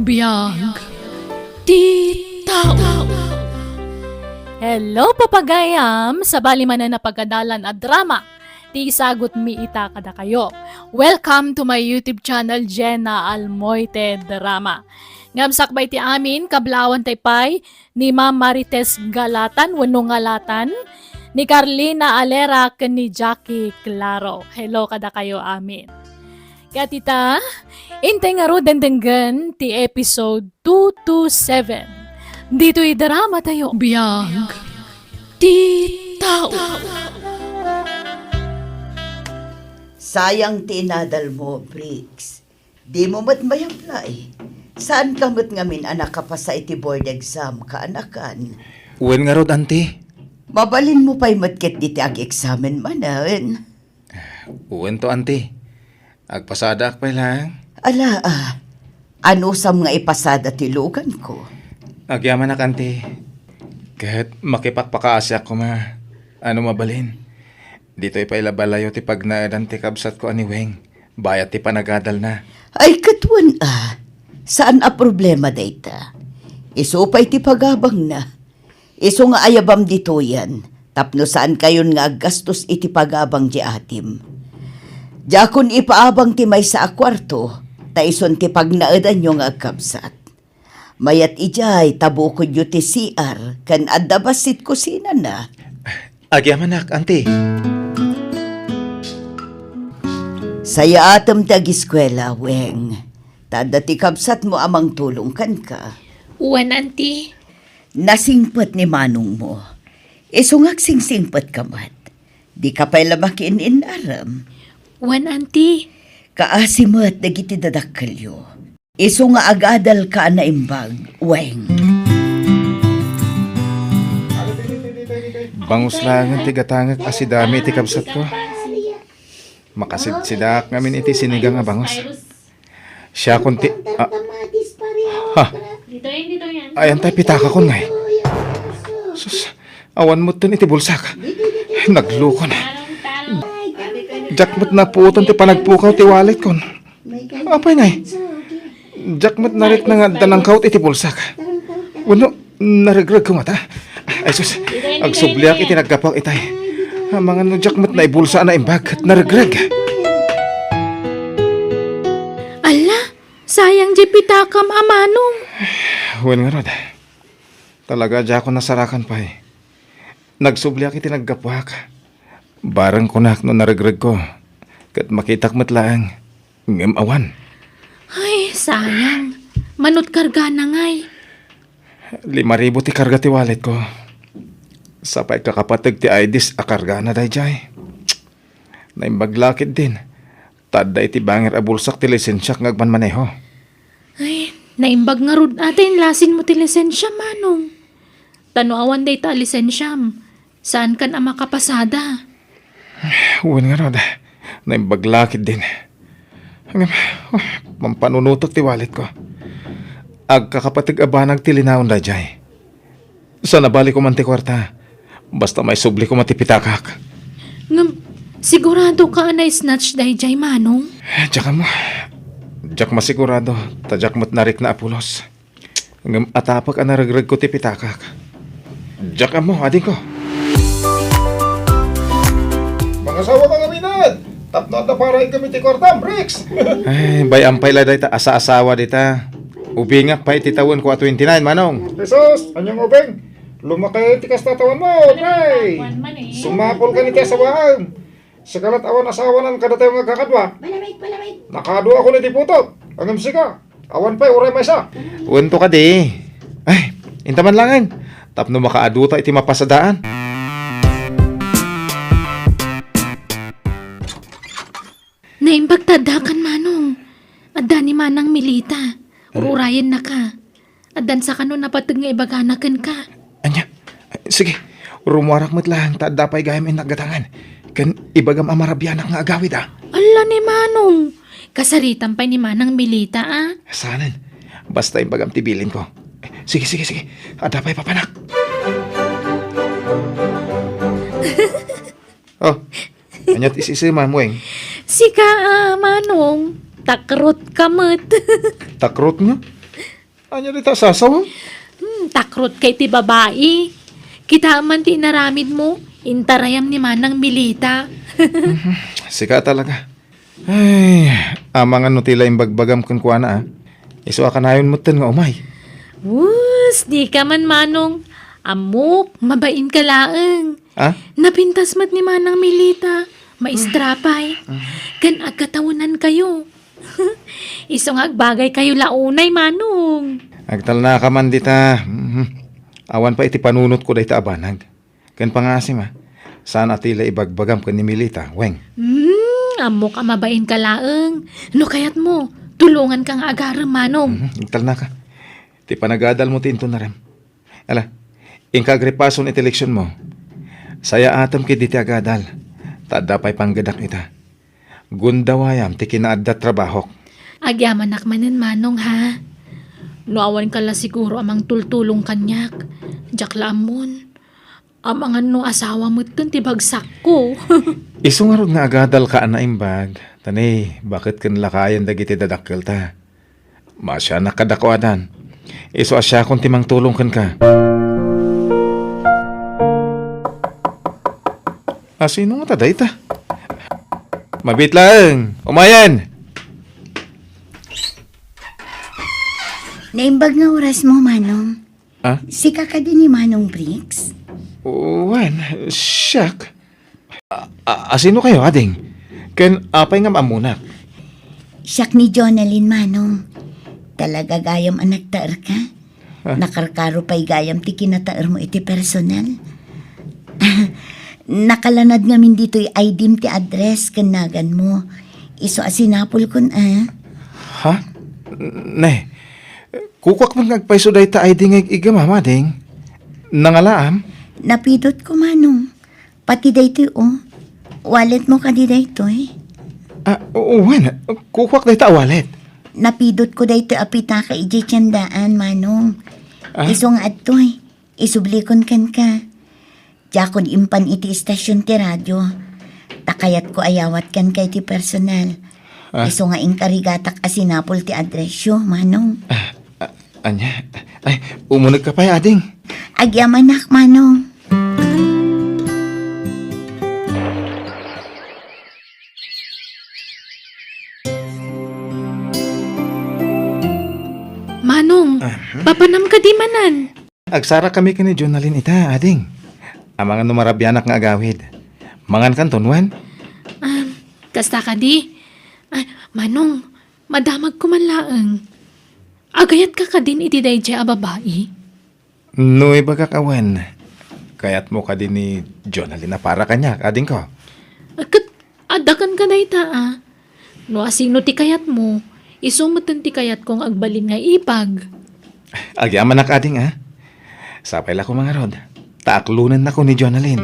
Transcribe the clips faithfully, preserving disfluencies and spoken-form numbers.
Biag ti tao. Hello, papagayam! Sabali manen a pagadalan a drama ti isagutmi ita kadakayo. Welcome to my YouTube channel, Jenna Almoite Drama. Ngem sakbay ti amin, kablaawan tay pay ni Ma'am Marites Galatan wenno Ngalatan, ni Carlina Alera ken ni Jackie Claro. Hello kadakayo amin. Ket ita, intay ngaruden denggen ti episode two two seven. Ditoy drama tayo. Biag ti tao. Sayang ti inadal mo, Briggs. Di mo met mayaplay. Saan ka met ngamin a nakapasa iti board exam, kaanakan? Wen ngarud, Auntie. Mabalin mo pay met ket diti ag-examen manen. Wen to, Auntie. Agpasadaak pay lang. Ala, ah. Anusam nga ipasada ti luganko? Agyamanak, Auntie. Ket makipakpakaasiak koma. Ano mabalin? Ditoy pay la balayo ti pagnaedan ti kabsatko a ni Weng. Bayat ti panagadalna. Ay, ket wen a. Saan a problema dayta. Isu pay ti pagabangna. Isu nga ayabam ditoyen, tapno saankayon nga aggastos iti pagabang ti atim. Diakon ipaabang ti maysa a kuarto, ta isun ti pagnaedanyo nga agkabsat. Mayat idiay, ta bukodyo ti C R, ken adda bassit kusinana. Agyamanak, Auntie. Sayaatem ti agiskuela, Weng. Ta adda ti kabsatmo a mangtulong kenka. Wen, Auntie. Nasingpet ni manongmo. Isu nga agsingsingpet ka met. Dika pay la makiin-inarem. Wen, Auntie. Kaasi met dagiti dadakkelyo. Isu nga agadalka a naimbag, Weng. Bangus laengen ti gatangek a sidami iti kabsatko. Makasidsidaak ngamin iti sinigang a bangus. Siakon ti, ah, ha? Dito yan, dito yan. Ayan tay pitakakon ngay. Sus, awan met ten iti bulsak. Naglukon. Diak met napuotan ti panagpukaw ti walletkon. Apay ngay? Diak met narikna nga adda nangkaut iti bulsak. Wenno, naregregko ngata? Ay sus, agsubliak iti naggapuak itay. Amangan no diak met naibulsa a naimbag ket naregreg. Alla, sayang diay pitakam a manong. Wen ngarud. Talaga, diakon nasarakan pay. Nagsubliak iti naggapuak. Bareng kunak no naregregko. Ket makitak met laeng. Ngem awan. Ay, sayang. Manut kargana ngay? Lima ribu ti karga ti walletko. Sapay kakapateg ti I Ds a kargana daydiay. Naimbag la ketdin. Ta adda iti bangir a bulsak ti lisensiak nga agmanmaneho. Ay, naimbag ngarud a ta inlasinmo ti lisensia, manong. Ta no awan dayta a lisensiam, saankan a makapasada. Wen ngarud, naimbag la ketdin. Ngem, oh, mampanunotek ti walletko. Agkakapateg a banag ti linaon daydiay. Saan a bali koma ti kuarta. Basta maisubli koma ti pitakak. Ngem, siguradoka a na-snatch daydiay, manong? Diak ammo. Diak masigurado, ta diak met narikna a pulos. Ngem atapek a naregregko ti pitakak. Diak ammo, adingko. Mangasawa ka ngamin, tapno adda para ikem iti kuartam, Bricks! Ay, bay-am pay la dayta asa-asawa dita. Ubingak pay iti tawenko a twenty-nine, manong. Jesus, aniang ubing? Lumakay ti kasta tawenmo, pre! Sumakol ka iti asawaem. Sika lat awan asawanan kadatayo nga agkakadua. Balamit, balamit. Nakaduakon iti putot. Ngem sika, awan pay uray maysa. Wen to kadi. Ay, inta man laengen. Tapno makaaduta iti mapasadaan. Naimbag ta addakan, manong. Adda ni Manang Milita. Ururayennaka. Addan sakano napateg nga ibagana kenka. Ania? Sige, rumuarak met laeng ta adda pay gayam innak gatangan. Ken ibagam a marabianak nga agawid, a. Alla ni manong! Kasaritam pay ni Manang Milita, a. Saanen. Basta imbagam ti bilinko. Sige, sige, sige. Adda pay papanak. Oh, ania ti isisemam, Weng? Sika, a, manong. Takrot ka met. Takrot nga? Ania dayta a sasaw? Hmm, takrot kay ti babai. Kitaem man ti inaramidmo, intarayam ni Manang Milita. Sika talaga. Ay, amangan no ti la imbagbagam kenkuana, a. Isu a kanayon metten nga umay. Wus, dika man, Manong. Ammok, mabain ka laeng. Ah? Napintas met ni Manang Milita. Maestra pay. Ken agkatawenankayo. Isu nga agbagaykayo la unay, Manong. Agtalnaka man dita. Mhm. Awan pay iti panunotko dayta a banag. Ken pangaasim, a, saan a ti la ibagbagam ken ni Milita, wen? Hmm, ammok a mabain ka laeng. No kayatmo, tulonganka nga agarem, Manong. Mhm, agtalnaka. Ti panagadalmo ti inton narem. Ala, inka agripason iti leksionmo. Sayaatem ketdi ti agadal, ta adda pay panggedak ita. Gundawayam ti kinaadda trabahok. Agyamanak manen, Manong, ha? No awanka la siguro a mangtultulong kaniak, diak la ammon. Amangan no asawa metten ti bagsakko. Isu ngarud nga agadalka a naimbag, ta ni, baket ken lakayen dagiti dadakkelta. Maasianak kadakuada. Isu a siakon ti mangtulong kenka. Asino ngata dayta? Mabiit laeng, umayen! Naimbag nga orasmo, Manong. Ah? Sika kadi ni Manong Briggs? Wen, siak. A-, a-, asinokayo, ading? Ken apay nga maammonak? Siak ni Jonalyn, Manong. Talaga gayam a nagtaerka? Ah. Nakarkaro pay gayam ti kinataermo iti personal. Nakalanad ngamin ditoy I D-m ti address ken naganmo. Isu a sinapulkon, a. Ha? Ne, kukuak met nga agpayso dayta I D nga ig-igam, ading. Nangalaam? Napidotko, Manong. Pati daytoy, o. Walletmo kadi daytoy? Ah, o-, wen. Kukuak dayta a wallet. Napidotko daytoy a pitaka idiay tiendaan, Manong. Ah? Isu nga adtoy, isublikon kenka. Diakon impan iti istasion ti radio. Ta kayatko a yawat kenka iti personal. Ah. Isu nga inkarigatak a sinapol ti addressyo, Manong. Ah, ah, ania? Ay, umunegka pay, ading. Agyamanak, Manong. Manong, ah, hmm? Papanam kadi manen? Agsarakami ken ni Jonalyn ita, ading. Amangan no marabianak nga agawid. Mangankanton, wen? Ah, kasta kadi? Ah, Manong, madamagko man laeng. Agayatka kadin iti daydiay a babai? No ibagak a wen, kayatmo kadi ni Jonalyn a para kaniak, adingko? Ket adda kenka dayta, a. No asino ti kayatmo, isu metten ti kayatko nga agbalin nga ipag. Agyamanak, ading, a. Sapay la koma ngarud, ta aklonennako ni Jonalyn.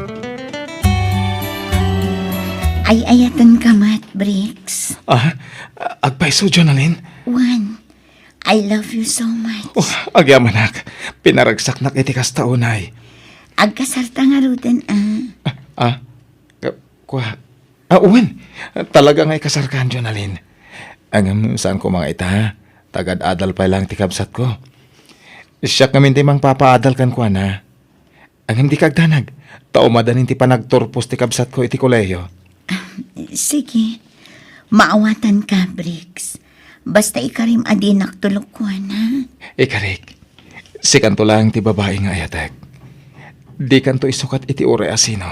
Ay-ayatenka met, Briggs. Ah, agpayso, Jonalyn? Wen, I love you so much. Oh, agyamanak, pinaragsaknak iti kasta unay. Agkasarta ngaruden, a. Ah, ah? Ka-, kua-, ah, wen. Talaga nga ikasarkan, Jonalyn. Ngem saan koma nga ita, tagad-adal pay laeng ti kabsatko. Siak ngamin ti mangpapaadal kenkuana. Ngem dika agdanag, ta umadanin ti panagturpos ti kabsatko iti kolehiyo. Sige, maawatanka, Briggs. Basta ikarim a dinak tulokkuana. Ikarik. Sikanto laeng ti babai nga ayatek. Dikanto isukat iti uray a sino,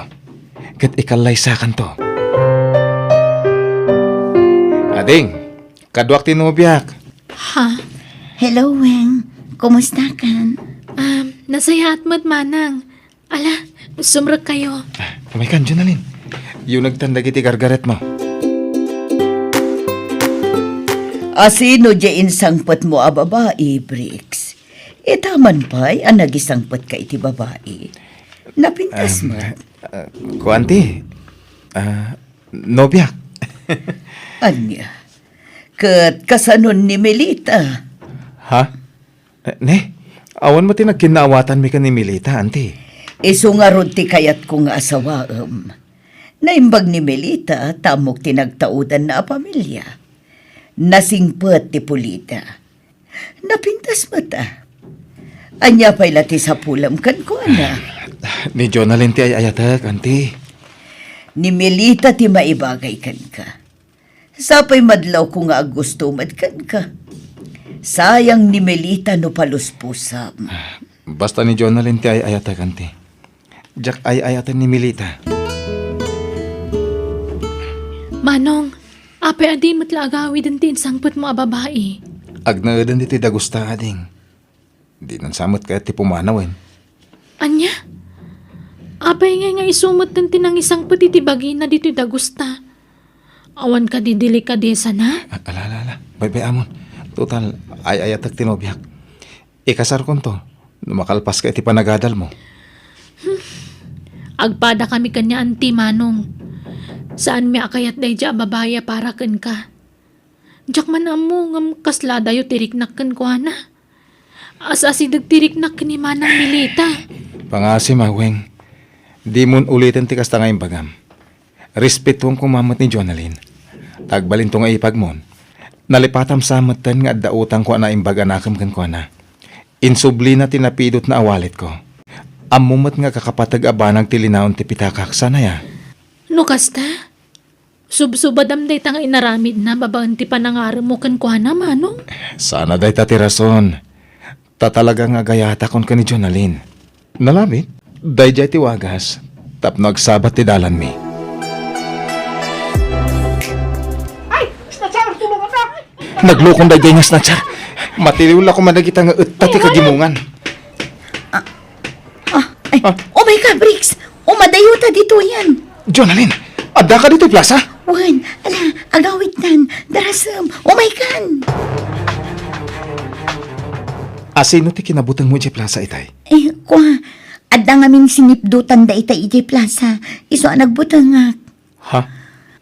ket ikallaysakanto. Ading, kaduak ti nobiak. Ha? Hello, Weng. Kumustakan? Um, nasayaat met, Manang. Ala, sumrekkayo. Ah, umaykan, Jonalyn. Yunegtan dagiti gargaretmo. Asino diay insangpetmo a babai, Briggs? Ita man pay a nagisangpetka iti babai. Napintas met. Ah, kuan ti, ah, nobiak. Ania? Ket kasanon ni Melita? Ha? Eh, ne, awan met ti nagkinnaawatanmi ken ni Melita, anti. Isu ngarud ti kayatko nga asawaem. Naimbag ni Melita ta ammok ti nagtaudanna a pamilia. Nasingpet ti pulida. Napintas met, a. Ania pay la ti sapulem kenkuana? Ni Jonalyn ti ay-ayatek, Auntie. Ni Melita ti maibagay kenka. Sapay madlawko nga aggusto met kenka. Sayang ni Melita no paluspusam. Basta ni Jonalyn ti ay-ayatek, Auntie. Diak ay-ayaten ni Melita. Manong, apay a di met la agawiden ti insangpetmo a babai? Agnaeden ditoy dagusta, ading. Dinan sa met kayat ti pumanawen. Ania? Apay ngay nga isu metten ti nangisangpet iti bagina ditoy dagusta? Awan kadi delikadesana? A-, ala, ala, ala. Baybay-amon. Total, ay-ayatek ti nobiak. Ikasarkonto, no makalpaska iti panagadalmo. Hmm. Agpadakami ken ni Auntie, Manong. Saanmi a kayat daydiay a babai a para kenka. Diak man ammo ngem kasla adayo ti riknak kenkuana. As-asideg ti riknak ken ni Manang Melita. Pangasim, Weng. Dimon uliten ti kasta nga imbagam. Respetuem koma met ni Jonalyn. Ta agbalinto nga ipagmon, nalipatam sa metten nga adda utangko a naimbag a nakem kenkuana. Insublina ti napidotna a walletko. Ammo met nga kakapateg a banag ti linaon ti pitakak, saan aya? No kasta, subsubadam dayta nga inaramidna babaen ti panangaremmo kenkuana, Manong? Saan a dayta ti rason. Ta talaga nga agayatakon ken ni Jonalyn. Nalabit, daydiay ti wagas, tapno agsabat ti dalanmi. Ay! Snatcher! Tulungan na! Naglukon daydiay nga snatcher. Matiliw la koma dagita nga etta ti kagimongan. Ah, ay, ah. Umay ka, Briggs! Umadayota ditoyen. Jonalyn, addaka ditoy plasa? Wen, ala, agawidtan, darasem, umaykan. Asino ti kinabutengmo idiay plasa itay? Eh, kua, adda ngamin sinipdutan dayta idiay plasa, isu a nagbutengak. Ha?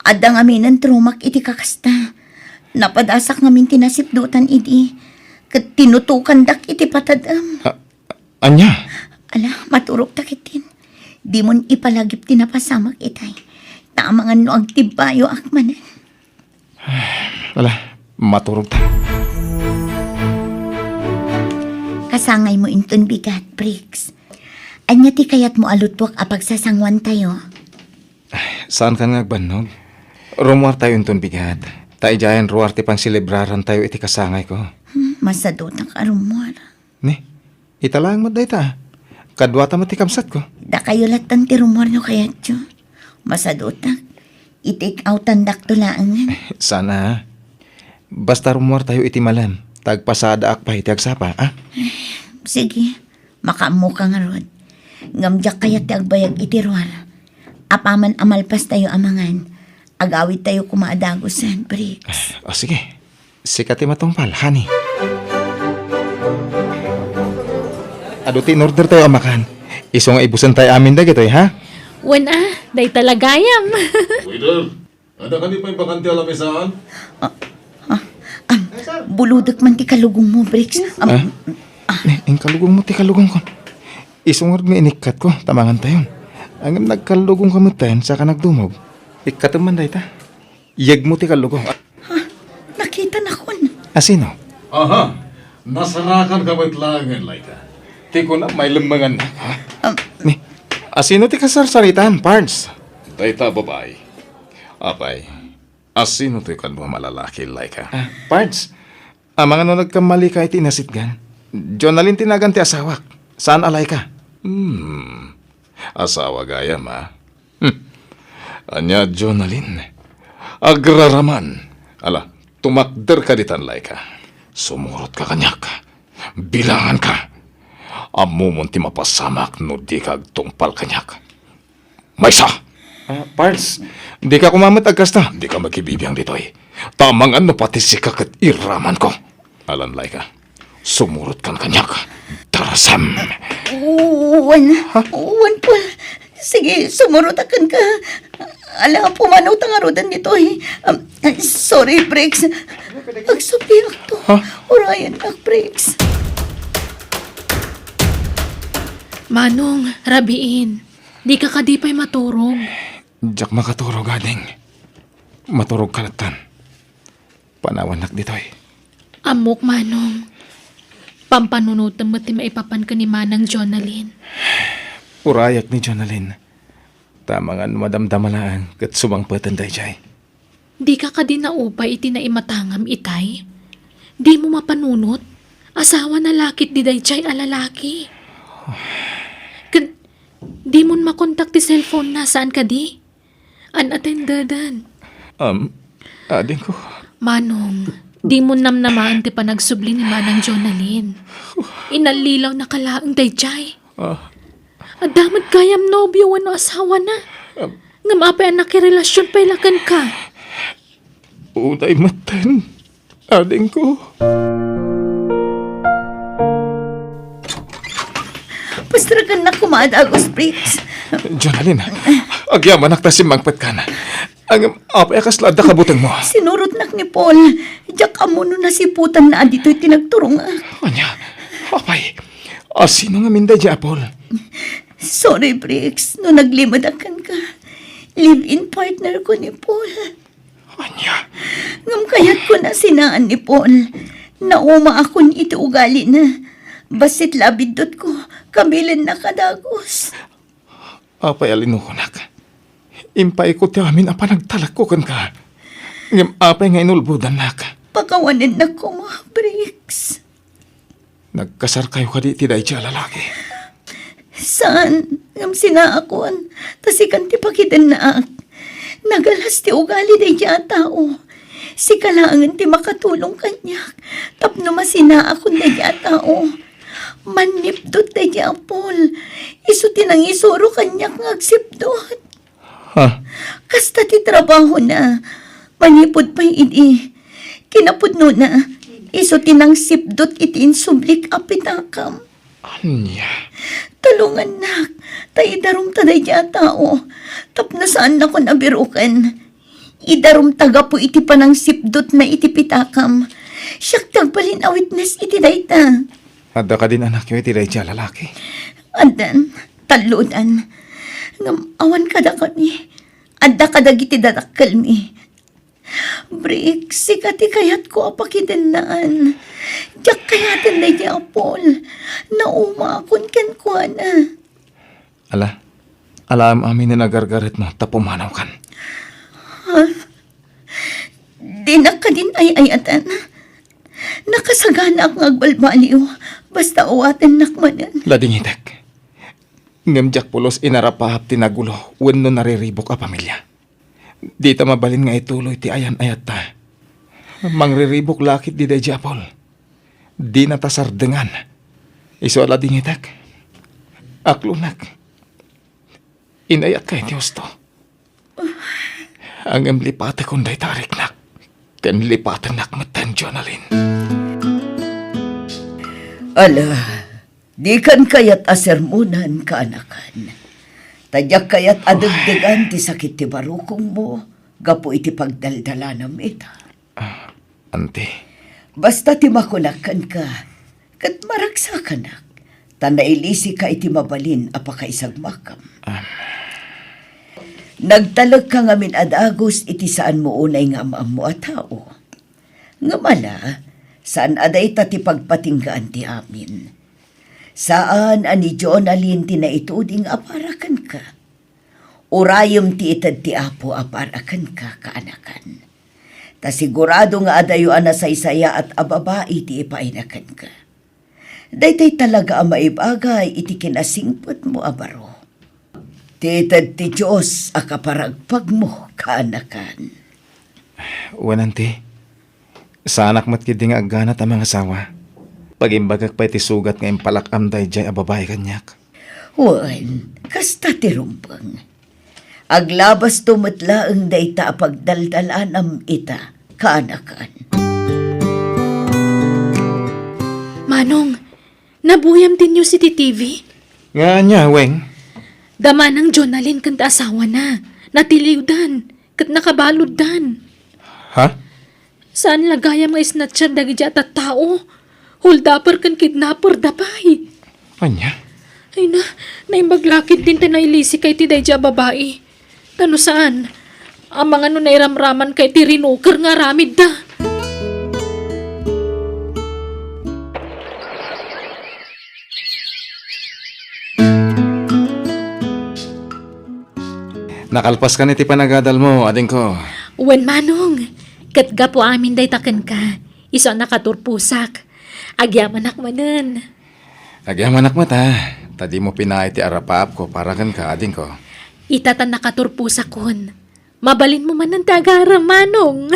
Adda ngaminen trumak iti kakasta. Napadasak ngamin ti nasipdutan idi, ket tinutokandak iti patadem. Ha? Ania? Ala, maturogta ketdin. Dimon ipalagip ti napasamak itay. Ta amangan no agtibbayoak manen. Ala, maturogta. Kasangaymo inton bigat, Briggs. Ania ti kayatmo a luttuak a pagsasanguantayo? Saankan nga agbannog? Rummuartayo inton bigat. Ta idiayen ruar ti pangselebrarantayo iti kasangayko. Hmm, masadutak a rummuar. Ni, ita laeng met dayta. Kaduata met ti kabsatko. Dakayo lattan ti rummuar no kayatyo. Masadutak. I-take outandakto laengen. Sana. Basta rummuartayo iti malem, ta agpasadaak pay iti agsapa, a? Sige, makaammoka ngarud. Ngem diak kayat ti agbayag iti ruar. Apaman a malpastayo a mangan, agawidtayo koma a dagusen, Briggs. Ah, o, sige. Sika ti matungpal, honey. Adu ti in-ordertayo a makan. Isu nga ibusentayo amin dagitoy, ha? Wen a, dayta la gayam. Waiter, adda kadi pay bakante a lamisaan? Ah, ah, am, bulodek man ti kalugongmo, Briggs. Am, ah? Ni, inkalugongmo ti kalugongko. Isu ngarud nga inikkatko, ta mangantayon. Ngem nagkalugongka metten, saka nagdumog. Ikkatem man dayta. Yegmo ti kallugong. Ha? Nakitanakon. Asino? Aha. Nasarakanka met laengen, Laika. Ti kunam, mailemmengannak, ha? Um, Ni, asino ti kasarsaritam, Pards? Dayta a babai. Apay, asino toy kaduam a lalaki, Laika? Ah, Pards, amangan no nagkammalika iti inasitgan. Jonalyn ti nagan ti asawak. Saan a Laika? Hmm. Asawa gayam, a? Hmm. Ania, Jonalyn? Agraraman. Ala, tumakderka ditan, Laika. Sumurotka kaniak. Bilanganka. Ammomon ti mapasamak no dika agtungpal kaniak. Maysa! Ah, Pards, dika koma met agkasta. Dika makibibiang ditoy. Ta amangan no pati sika ket iramanko. Alan, Laika. Sumurotkan kaniak. Darasem. Wen, ha? Wen, Paul. Sige, sumurotak kenka. Ala, pumanawta ngaruden ditoy. Um, sorry, Briggs. Agsubliakto. Ha? Urayennak, Briggs. Manong, rabiin. Dika kadi pay maturog? Diak makaturog, ading. Maturogka lattan. Panawannak ditoy. Ammok, Manong. Pampanunotem met ti maipapan ken ni Manang Jonalyn. Urayak ni Jonalyn. Ta amangan no madamdama laeng ket sumangpeten daydiay. Dika kadi naupay iti naimatangam, itay? Dimo mapanunot? Asawana la ketdi daydiay a lalaki. Ken dimon makontak ti cellphone-na, saan kadi? Unattendeden. Um, adingko. Manong, dimon namnamaen ti panagsubli ni Manang Jonalyn. Inallilawnaka laeng daydiay. Ah. Adda met gayam nobio wenno asawana. Um. Ngem apay a nakirelasion pay la kenka? Unay metten. Adingko. Pastragannak koma a dagus, Briggs. Jonalyn, agyamanak ta simmangpetkan. Ngem apay a kasla adda kabutengmo? Sinurotnak ni Paul. Diak ammo no nasiputanna a ditoy ti nagturongak. Ania? Apay? A, sino ngamin daydiay a Paul? Sorry, Briggs, no naglimedak kenka. Live-in partner ko ni Paul. Ania? Ngem kayatko a sinaan ni Paul. Naumaakon iti ugalina. Bassit la a biddutko, kabilennak a dagus. Apay a linukonak? Impaayko ti amin a panagtalekko kenka. Ngem apay nga inulbodannak? Pakawanennak koma, Briggs. Nagkasarkayo kadi iti daydiay a lalaki? Saan, ngem sinaakon, ta sikan ti pakidennaak. Nagalas ti ugali daydiay a tao. Sika laengen ti makatulong kaniak tapno masinaakon daydiay a tao. Mannipdut daydiay a Paul. Isu ti nangisuro kaniak nga agsipdut. Ha? Kasta ti trabahona. Manipud pay idi, kinapudnona, isu ti nangsipdut iti insublik a pitakam. Ania? Tulongannak, ta idarumta daydiay a tao, tapno saannakon a biroken. Idarumta gapu iti panangsipdutna iti pitakam. Siak ti agbalin a witness iti dayta. Adda kadin anakyo iti daydiay a lalaki? Addan, tallodan. Ngem awan kadakami. Adda kadagiti dadakkelmi. Brik, sika ti kayatko a pakidennaan. Diak kayaten daydiay a Paul. Naumaakon kenkuana. Ala, alaem amin a nagargaretmo ta pumanawkan. Ha? Dinak kadin ay-ayatan. Nakasaganaak nga agbalbaliw, basta awatennak manen. Ladingitek. Ngem diak pulos inarapaap ti nagulo wenno nariribuk a pamilia. Dita mabalin nga ituloy ti ayan-ayatta. Mangriribuk la ketdi daydiay a Paul. Dinata sardengan. Isu a ladingitek. Aklonek. Inayatka iti husto. Ngem lipatekon dayta a riknak. Ken lipatennak metten, Jonalyn. Ala, dikan kayat a sermonan, kaanakan. Ta diak kayat a degdegan ti sakit ti barukongmo gapu iti pagdaldalanam ita. Ah, Auntie. Basta ti makunak kenka, ket maragsakanak, ta nailisika iti mabalin a pakaisagmakam. Ah. Nagtalekka ngamin a dagus iti saanmo unay nga am-ammo a tao. Ngem ala, saan a dayta ti pagpatinggaan ti amin. Saan a ni Jonalyn ti naituding a para kenka. Urayem ti ited ti Apo a para kenka, kaanakan. Ta sigurado nga adayo a nasaysayaat a babai ti ipaayna kenka. Daytoy talaga a maibagay iti kinasingpetmo a baro. Ti ited ti Dios a kaparagpagmo, kaanakan. Wen, Auntie. Saanak met ketdi nga agganat a mangasawa. Pagimbagak pay ti sugat nga impalak-am daydiay a babai kaniak. Wen, kasta ti rumbeng. Aglabasto met laeng dayta a pagdaldalanam ita, kaanakan. Manong, nabuyam ti news iti T V? Nga ania, Weng? Da Manang Jonalyn ken ti asawana. Natiliwdan, ket nakabaluddan. Ha? Saan la gayam nga isnatcher dagiti a tattao. Holdupper ken kidnapper da pay. Ania? Ay na, naimbag la ketdin ti nailisika iti daydiay a babai. Ta no saan, amangan no nairamramanka iti rinuker nga aramidda. Nakalpaskan iti panagadalmo, adingko. Wen, Manong. Ket gapu amin dayta kenka, isu a nakaturposak. Agyamanak manen. Agyamanak met, a, ta dimo pinaay ti arapaapko para kenka, adingko. Ita ta nakaturposakon. Mabalinmo manen ti agarem, Manong.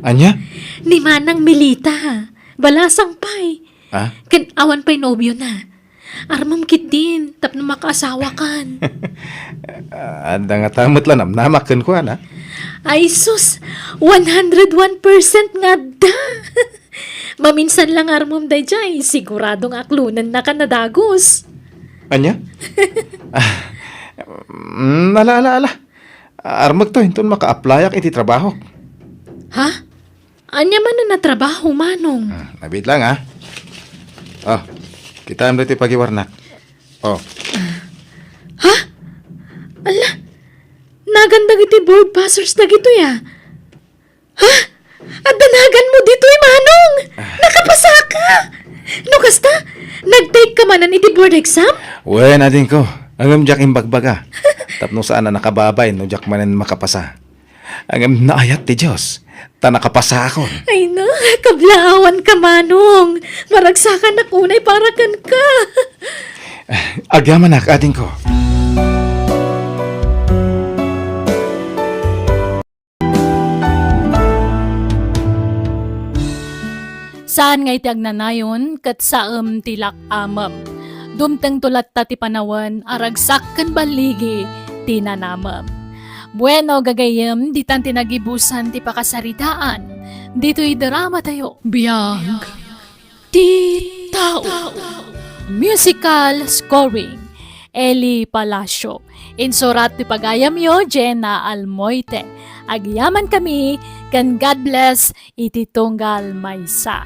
Ania? Ni Manang Milita. Balasang pay. Ha? Ken awan pay nobiona. Armem ketdin tapno makaasawakan. Adda ngata met la namnamak kenkuana. Ay sus, one hundred one percent nga adda. Maminsan lang armem daydiay, siguradong aklonennaka a dagus. Ania? Ah, mm, ala, ala, ala. Armekto inton maka-applyak iti trabahok. Ha? Ania manen a trabaho, Manong? Hmm, nabiit lang, ha? Oh, kitaem daytoy pagiwarnak. Oh. Ha? Ala, nagan dagiti board passers dagitoy, a. Ha? Adda naganmo ditoy, Manong? Nakapasaka? No kasta, nag-take ka manen iti board exam? Wen, adingko, ngem diak imbagbaga. Tapno saan a nakababay no diak manen makapasa. Ngem naayat ti Dios, ta nakapasakon. Ay na, kablaawanka, Manong. Maragsakanak unay para kenka. Agyamanak, adingko. Saan nga iti agnanayon ket saem ti lak-amem. Dumtengto latta ti panawen a ragsak ken balligi ti nanamem. Bueno, gagayyem, ditan ti nagibusan ti pakasaritaan ditoy dramatayo. Biag ti tao. Musical scoring, Eli Palacio. Insurat ti pagayamyo, Jenna Almoite. Agyamankami, ken God bless iti tunggal maysa.